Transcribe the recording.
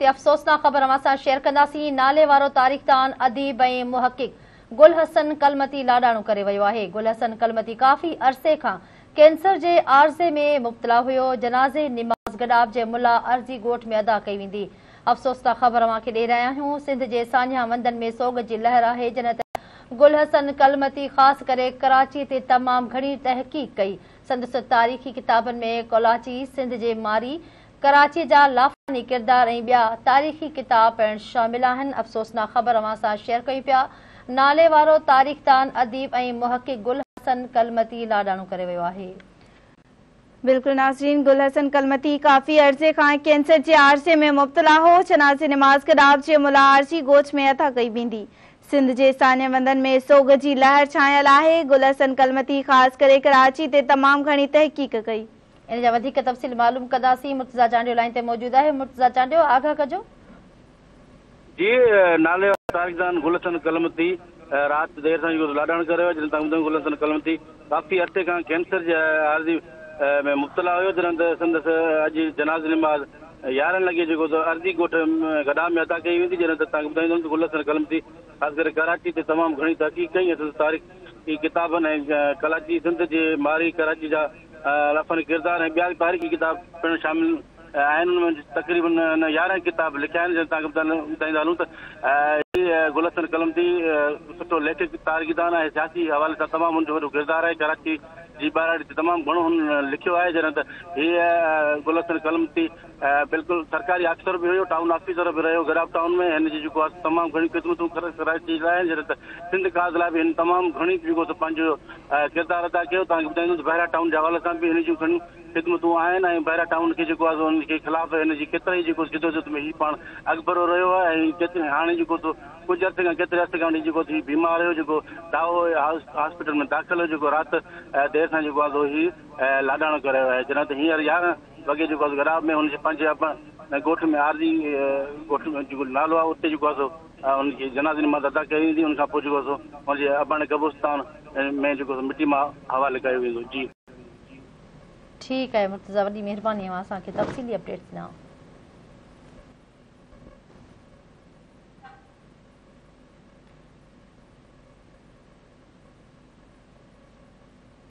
تي افسوسناڪ خبر اوهان سان شيئر ڪنداسين. نالي وارو تاريخدان، اديب ۽ محقق گل حسن ڪلمتي لاڏاڻو ڪري ويو آهي. گل حسن ڪلمتي ڪافي عرصي کان ڪينسر جي عارضي ۾ مبتلا هيو. جنازي نماز گڏاپ جي ملا عرضي ڳوٺ ۾ ادا ڪئي ويندي. افسوسناڪ خبر اوهان کي ڏئي رهيا آهيون. سنڌ جي ساڃاهه وندن ۾ سوڳ جي لهر آهي. جڏهن ته گل حسن ڪلمتي خاص ڪري ڪراچي تي تمام گهڻي تحقيق ڪئي. سندس تاريخي ڪتابن ۾ ڪولاچي، سنڌ جي مارئي، ڪراچي جا لافاني ڪردار ۽ ٻيا تاريخي ڪتاب پڻ شامل آهن. افسوسناڪ خبر اوهان سان شيئر ڪيون پيا. نالي وارو تاريخدان، اديب ۽ محقق گل حسن ڪلمتي لاڏاڻو ڪري ويو آهي. بلڪل ناظرين گل حسن ڪلمتي ڪافي عرصي کان ڪينسر جي عارضي ۾ مبتلا هو. جنازي نماز گڏاپ جي ملا عارضي ڳوٺ ۾ ادا ڪئي ويندي. سنڌ جي ساڃاهه وندن ۾ سوڳ جي لهر ڇانيل آهي. گل حسن ڪلمتي خاص ڪري ڪراچي تي تمام گهڻي تحقيق ڪئي. ان جا وڌيڪ تفصيل معلوم ڪنداسين. مرتضيٰ چانڊيو لائين تي موجود آهي. مرتضيٰ چانڊيو آگاهه ڪجو. جي نالي واري تاريخدان گل حسن ڪلمتي رات دير سان جيڪو لاڏاڻو ڪري ويو جڏهن تان گل حسن ڪلمتي ڪافي عرصي کان ڪينسر جي عارضي ۾ مبتلا هيو جڏهن ته سندس اڄ جنازي نماز 11 لڳي جيڪو عرضي ڳوٺ گڏا ۾ ادا ڪئي ويندي جڏهن ته تان ٻڌائيندم ته گل حسن ڪلمتي خاص ڪري ڪراچي تي تمام گهڻي تحقيق ڪئي ۽ سندس تاريخي ڪتابن ۽ ڪلاچي سنڌ جي مارئي ڪراچي جا لافاني ڪردار ۽ ٻيا تاريخي ڪتاب پڻ شامل آهن. ان ۾ تقريبن هن 11 ڪتاب لکيا آهن. جنهن تان ٻڌائيندا هلون ته هي گل حسن ڪلمتي سٺو ليکڪ، تاريخدان ۽ سياسي حوالي سان تمام هن جو وڏو ڪردار آهي. ڪراچي جي ٻهراڙي تي تمام گهڻو هن لکيو آهي. جڏهن ته هي گل حسن ڪلمتي بلڪل سرڪاري آفيسر به هيو، ٽائون آفيسر به رهيو گڏاپ ٽائون ۾. هن جي جيڪو آهي تمام گهڻيون خدمتون ڪراچي لاء آهن. جڏهن ته سنڌ ڪاز لاء به هن تمام گهڻي جيڪو سو پنهنجو ڪردار ادا ڪيو. توهان کي ٻڌائيندم ته بحريا ٽائون جي حوالي سان به هن جون گهڻيون خدمتون آهن ۽ بحريا ٽائون کي جيڪو آهي سو ان جي خلاف هن جي ڪيترائي جيڪو جدوجهد ۾ هي پاڻ اڳڀرو رهيو آهي ۽ ڪيتري هاڻي جيڪو سو ڪجهه عرصي کان ڪيتري عرصي کان وٺي جيڪو هي بيمار هيو جيڪو دائو هاسپيٽل ۾ داخل هيو جيڪو رات دير سان جيڪو آهي سو هي لاڏاڻو ڪري ويو آهي. جڏهن ته هينئر 11 وڳي جيڪو آهي سو گڏاپ ۾ هن جي پنهنجي اباڻي ڳوٺ ۾ عارضي ڳوٺ جيڪو نالو آهي اتي جيڪو آهي سو ان جي جنازي نماز ادا ڪئي ويندي ان کان پوء جيڪو آهي سو ان جي اباڻي قبرستان ۾ جيڪو سو مٽي ماء حوالي ڪيو ويندو. جي. ٺيڪ آهي مرتضيٰ وڏي مهرباني اوهان اسان کي تفصيلي اپڊيٽس ڏنا.